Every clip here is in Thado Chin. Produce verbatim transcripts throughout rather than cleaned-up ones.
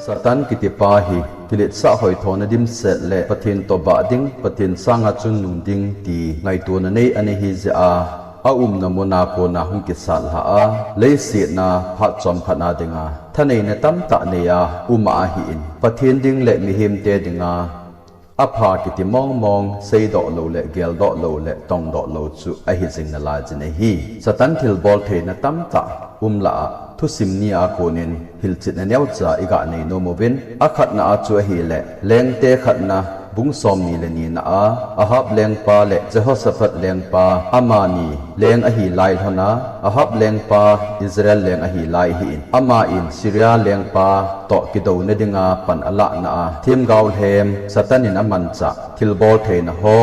Satan kitipa hi kiletsah hoithona dimset le Pathen toh bah ding, Pathen sanga chun nung ding ti ngaitona nei ana hi jeh a, aumna muna kona hung kisat lhah a, leiset a phat chomkhat a dinga thaneina tamtah nei a um ahin, Pathen ding le mihemte dinga apha kiti mongmong seidoh lou le geldoh lou le tongdoh lou chu ahi jing nalai jin ahi. Satan thilbol theina tamtah um lah a, thusim ni a konin hilchetna neocha iga nei nom uvin, akhatna a chu ahile, Lengte khatna bung somni le nina a, Ahab lengpa le Jehoshaphat lengpa amani leng ahi lai lhona, Ahab lengpa Israel leng ahi lai ahin, aman Syria lengpa toh kidouna dinga pan alahna a themgao lhem Satan in amanchah thilbol theina ho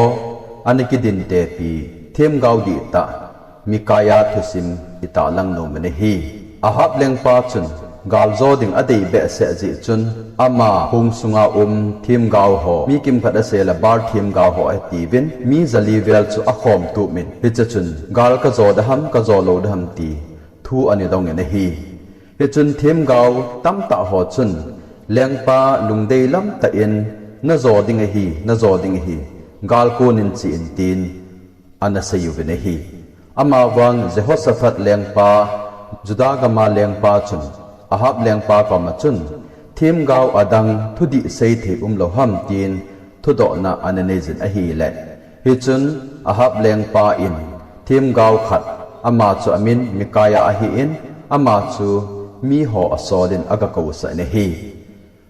ana kidintepi themgao dihtah Micaiah thusim itahlang nom in ahi. Ahab lengpa chun galjo ding adei behseh jeh chun ama hung sunga um themgao ho, mi kimkhat asei le Baal themgao ho atiuvin, mi jali vel chu akhom tup in, hiche chun gal kajo ding ham, kajo lou ding ham ti thu ana dong in ahi. Hichun themgao tamtah ho chun, Lengpa lungdei lamtah in, najo ding ahi, najo ding ahi, gal konin che in tin ana sei uvin ahi. Amavang Jehoshaphat lengpa, Judah gama lengpa chun, Ahab lengpa koma chun, themgao adang thudih sei thei umlou ham tin thudohna ana nei jin ahile. Hichun Ahab lengpa in themgao khat, ama chu amin Micaiah ahin, ama chu miho asol in aga kousah in ahi.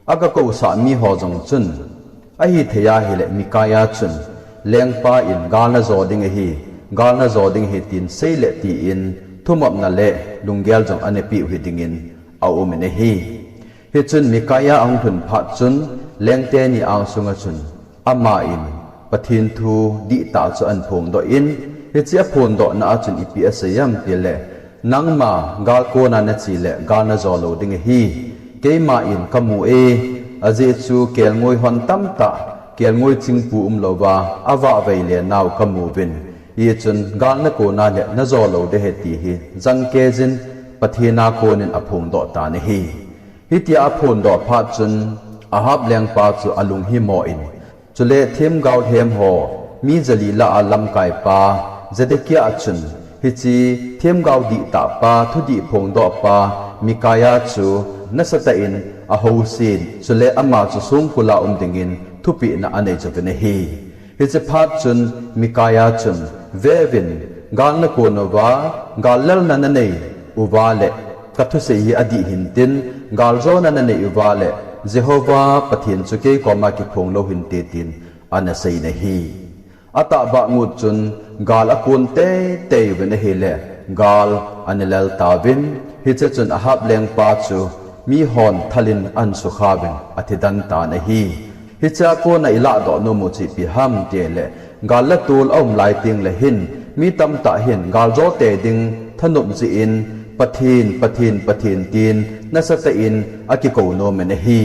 Aga kousah miho jong chun, ahithei ahile Micaiah chun, lengpa in gal najo ding ahi, gal najo ding ahi tin seile tin thumopna le lunggel jong ana peh u hi dingin aum in ahi. Hichun Micaiah ahung lhun phat chun, lengte ni angsunga chun, aman Pathen thu dihtah chu ana phongdoh in, hiche aphondohna a chun ipi asei em tile, nangma gal kona nache le gal najo lou ding ahi. Keiman kamu e, ajeh chu kelngoi hon tamtah, kelngoi chingpu umlouva, avahvei le nau kamuvin. Hichun gal nakona le najo lou ding ahi ti hi jangkeijin Pathen a konin aphongdoh tan ahi. Hitia aphondoh phat chun Ahab lengpa chu alung himo in, chule themgao lhem ho mi jali lah a lamkaipa Zedekiah chun, hiche themgao dihtahpa, thudih phongdohpa Micaiah chu nasatah in ahousen, chule ama chu songkul a um dingin thupehna anei uvin ahi. Hiche phat chun Micaiah chun, veuvin, gal nakon uva, gal lelna nanei uva le kathusei hi adih hintin, galjona nanei uva le Jehovah Pathen chu kei koma kiphong lou hinte tin ana sei in ahi. Atahbeh ngut chun gal akon teitei uvin ahile, gal ana lel tauvin, hiche chun Ahab lengpa chu mihon thalin ana sukhauvin athidan tan ahi. Hichea kona ilahdoh nom u chu ipi ham tile, gal le tol aum lai tengle hin, mi tamtah hin galjo tei ding thanop jeh in, Pathen, Pathen, Pathen tin nasatah in akikou nom in ahi.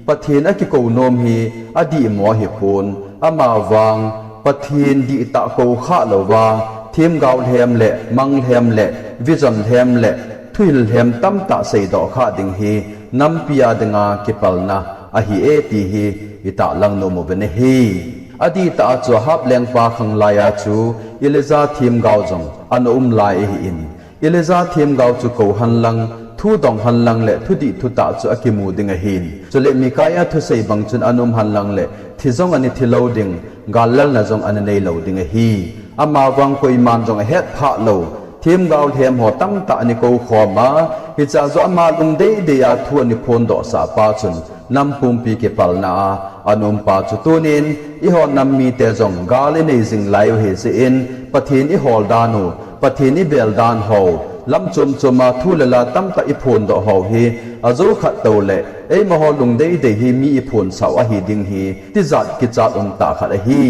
Pathen akikou nom hi adihmo ahipon, amavang Pathen dihtah kou khah louva, themgao lhem le, mang lhem le, vision lhem le, thuhil lhem tamtah seidoh khah ding hi, nampi a dinga kipalna ahi e ti hi itahlang nom uvin ahi. Adihtah a chu Ahab lengpa khanglai a chu Elijah themgao jong ana um lai ahin, Elijah themgao chu kou henlang, thu dong henlang le thudih thutah chu akimu ding ahin. Chule Micaiah thusei bang chun ana um henlang le thi jong ana thi lou ding, gal lelna jong ana nei lou ding ahi. Amavang koiman jong ahetphah lou, themgao lhem ho tamtah ana koukhom a, hichea chu ama lungdeidei a thu ana phondohsah pa chun, nam pumpi kipalna a ana umpa chu tunin, eiho nam mite jong gal inei jing lai u ahijeh in, Pathen ihol dan u, Pathen ibel dan ho, lam chom chom a thu le la tamtah iphondoh ho hi, ajou khat toule, eimaho lungdeidei hi mi iphonsah u ahi ding hi, tijat kichat umtah khat ahi.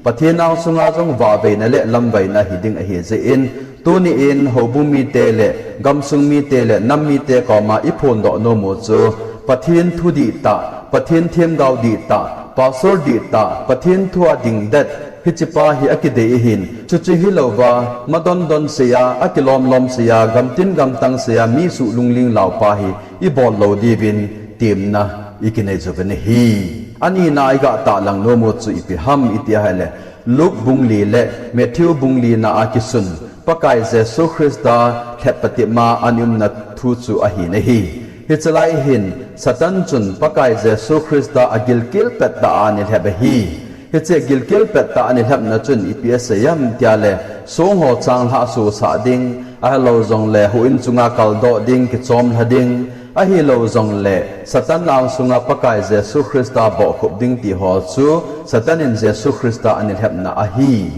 Pathen angsunga jong vahveina le lamvaina hiding ahijeh in, tuni in houbung mite le, gamsung mite le, nam mite koma iphondoh nom u chu, Pathen thu dihtah, Pathen themgao dihtah, pastor dihtah, Pathen thu a dingdet, hichepa hi akidei ahin, chuche hilouva, madondon sei a, akilomlom sei a, gamtin gamtang sei a, mi suh lungling laupa hi ibol lou diuvin, temna ikinei uvin ahi. Anina igah tahlang nom u chu ipi ham iti ahile, Luke bung li le Matthew bung li na a kisun, Pakai Jesu Christa lhep patep ma a ana umna thu chu ahin ahi. Hiche lai hin, Satan chun Pakai Jesu Christa agilkel pettah a ana lhep ahi. Hiche gilkel pettah a ana lhepna chun ipi asei em tia le, songho changlhah sosah ding, ahilou jongle houin chunga kaldoh ding, kichomlha ding, ahilou jongle Satan angsunga Pakai Jesu Christa bohkhup ding ti ho chu Satan in Jesu Christa ana lhepna ahi.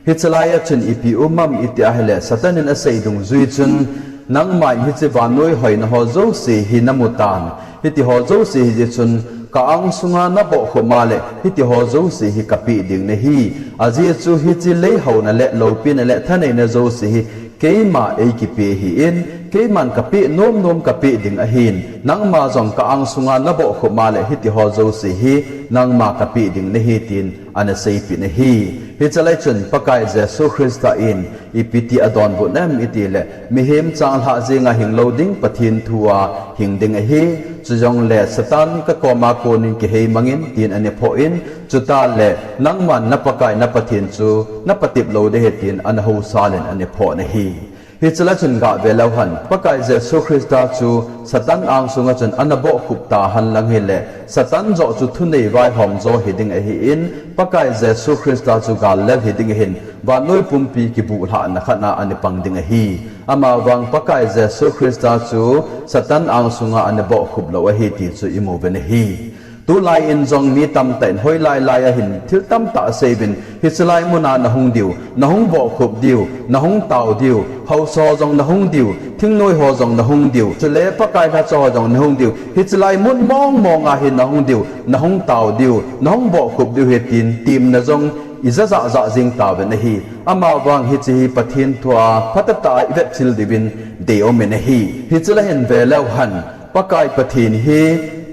Hiche lai a chun ipi um am iti ahile, Satan in asei dungjui chun, nangma in hiche vannoi hoina ho jouse hi namu tan, hitiho jouse hijeh chun ka angsunga nabohkhup ma le hitiho jouse hi kapeh ding nahi. Ajeh chu hiche leihouna le loupina le thaneina jouse hi keima eikipeh ahin, keiman kapeh nomnom kapeh ding ahin, nangma jong ka angsunga nabohkhup ma le hitiho jouse hi nangma kapeh ding nahi tin ana seipeh in ahi. Hiche lai chun Pakai Jesu Christa in ipi ti adonbut em itile, mihem changlhah jenga hinglou ding, Pathen thua hing ding ahi. Chujongle Satan kakoma konin kihei mangin tin ana phoh in, chuteng le nangman naPakai naPathen chu napatep lou ding ahi tin ana housal in ana phoh in ahi. Hiche lai chun gah veleu hen, Pakai Jesu Christa chu Satan angsunga chun ana bohkhup tahen lang hile, Satan joh chu thunei vaihom jo hiding ahin, Pakai Jesu Christa chu gallel hiding ahin, vannoi pumpi kibuhlhahna khat a ana pang ding ahi. Amavang Pakai Jesu Christa chu Satan angsunga ana bohkhup lou ahi ti chu imu uvin ahi. Tulai in jong mi tamtah in hoilai lai a hin thil tamtah aseiuvin, hiche lai muna nahung diu, nahung bohkhup diu, nahung tao diu, haosa ho jong nahung diu, thingnoi ho jong nahung diu, chule Pakai lhacha ho jong nahung diu, hiche lai mun mongmong a hi nahung diu, nahung tao diu, nahung bohkhup diu ahi tin temna jong ija jahjah jeng tauvin ahi. Amavang hiche hi Pathen thua phatah tah a ivetchil diuvin deium in ahi. Hiche lai hin veleu hen, Pakai Pathen hi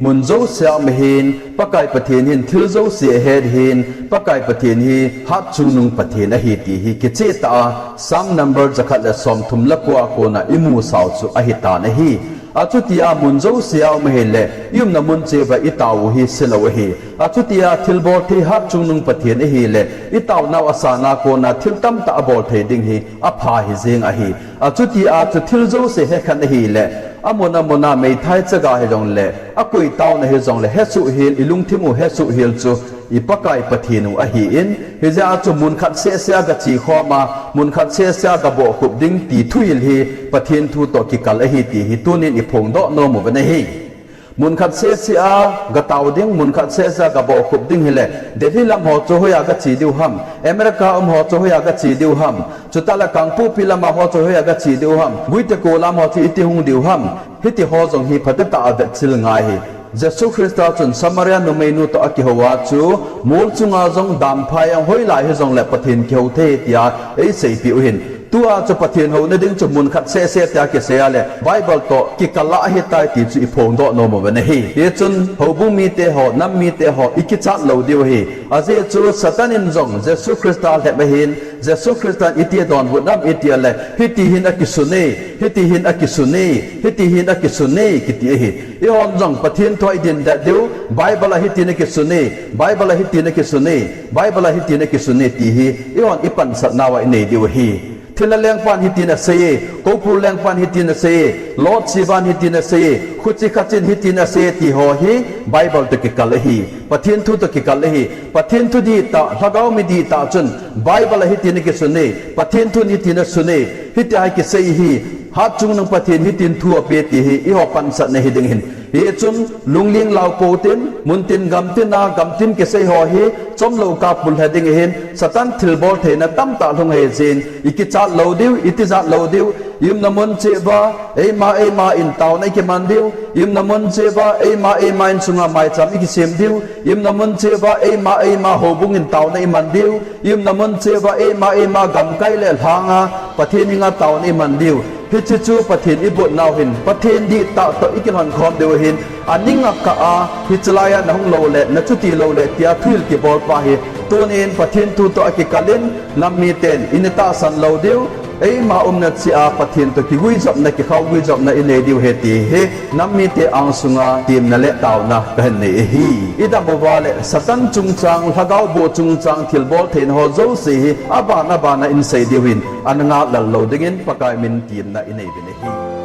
mun jousea um ahin, Pakai Pathen hin thil jouse ahet ahin, Pakai Pathen hi hatchungnung Pathen ahi ti hi kichehtah a Psalm number jakhat le somthum le ko a kona imusau chu ahitan ahi. Achutia mun jousea um ahile, iumna mun cheh uva itao u hi selou ahi. Achutia thilbol thei hatchungnung Pathen ahile, itaonau asanga kona thil tamtah abol thei ding hi apha hijeng ahi. Achutia chu thil jouse hekhen ahile, amun amuna meithai chaga hijongle, akoi taona hijongle, hesoh hel, ilungthim u hesoh hel chu iPakai Pathen u ahin, hijeh a chu mun khat sehseh a gache khom a, mun khat sehseh a gabohkhup ding ti thuhil hi Pathen thu toh kikal ahi ti hi tunin iphongdoh nom uvin ahi. Mun khat sehseh a gatao ding, mun khat sehseh a gabohkhup ding hile, Delhi lam ho chu hoiya gache diu ham, America um ho chu hoiya gache diu ham, chuteng le Kangpokpi lama ho chu hoiya gache diu ham, Guiteko lam ho chu iti hung diu ham, hitiho jong hi phatah tah a vetchil ngai ahi. Jesu Christa chun Samaria numeinu toh akihou a chu, mol chunga jong damphai a hoilai hijongle Pathen kihou thei tia eiseipeh u ahin. Tua chu Pathen houna ding chu mun khat sehseh tia kisei a le, Bible toh kikal a ahitai ti chu iphongdoh nom uvin ahi. Hichun houbung mite ho, nam mite ho, ikichat lou diu ahi. Ajeh chu Satan in jong Jesu Christa lhep ahin, Jesu Christa in iti adonbut nam iti ale, hiti hin akisun e, hiti hin akisun e, hiti hin akisun e, kiti ahi. Eihon jong Pathen thua idin det diu, Bible a hitin akisun e, Bible a hitin akisun e, Bible a hitin akisun e ti hi, eihon ipansatnauva inei diu ahi. Thilha lengpan hitin asei e, Koupur lengpan hitin asei e, Lord Shivan hitin asei e, Khuchi Khachin hitin asei e ti ho hi Bible toh kikal ahi, Pathen thu toh kikal ahi. Pathen thu dihtah, lhagao mi dihtah chun Bible a hitin akisun e, Pathen thun hitin asun e, hitia hi kisei hi, hatchungnung Pathen hitin thu ape ti hi eiho pansatna hiding ahin. Hichun lungling lau pou tin, muntin gamtin a, gamtin kisei ho hi chomlou kapul lha ding ahin, Satan thilbol theina tamtah lhung ahi jeh in, ikichat lou diu, itijat lou diu, iumna mun cheh uva, eima eima in taona ikiman diu, iumna mun cheh uva, eima eima insunga maicham ikisem diu, iumna mun cheh uva, eima eima houbung in taona iman diu, iumna mun cheh uva, eima eima gamkai le lhanga Pathen henga taona iman diu. Hiche chu Pathen ibotnau hin, Pathen dihtah toh ikilhon khom diu ahin, aning akah a, hiche laiya nahung loule, nachuti loule, tia thuhil kibolpa hi, tunin Pathen thu toh akikal in, nam miten ina tahsan lou diu, Eima umna cheh a Pathen toh kiguijopna, kikhao guijopna inei diu ahi ti hi nam mite angsunga temna le taona kahin nei ahi. Idam uva leh Satan chungchang, lhagao boh chungchang thilbol theina ho jouse hi aban aban a insei diu hin, ana ngah lal lou dingin Pakai min temna inei uvin ahi.